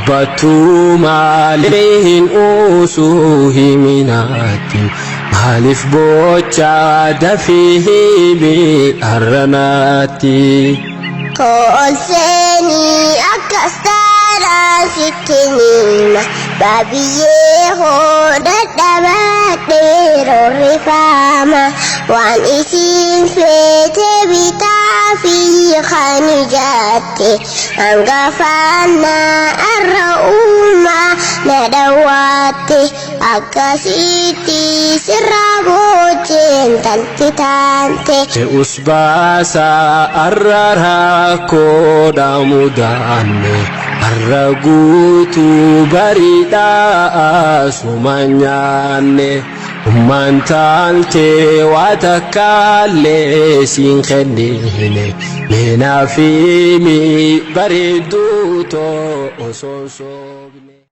Dubbattuu malee hin uusuu himinaatti maaliif boochaa dafii himi har'anaatti. Ol seenii akkas taanaan sitti nima Baabiyyee hoo dadhabadhee roorrifama waan isiin feete bitaa fi kan ijaatte hangafaannaa arra uumaa na dhawaatte akkasitti sirraa booddeen talti taante. Fe'us baasaa arra rakkoodha mudaanne har'a guutuu bariidhaa suma nyaanne ummaan taaltee waa takkaallee siin kennine meenaa fi mi bareedduu too osoo hin soobne.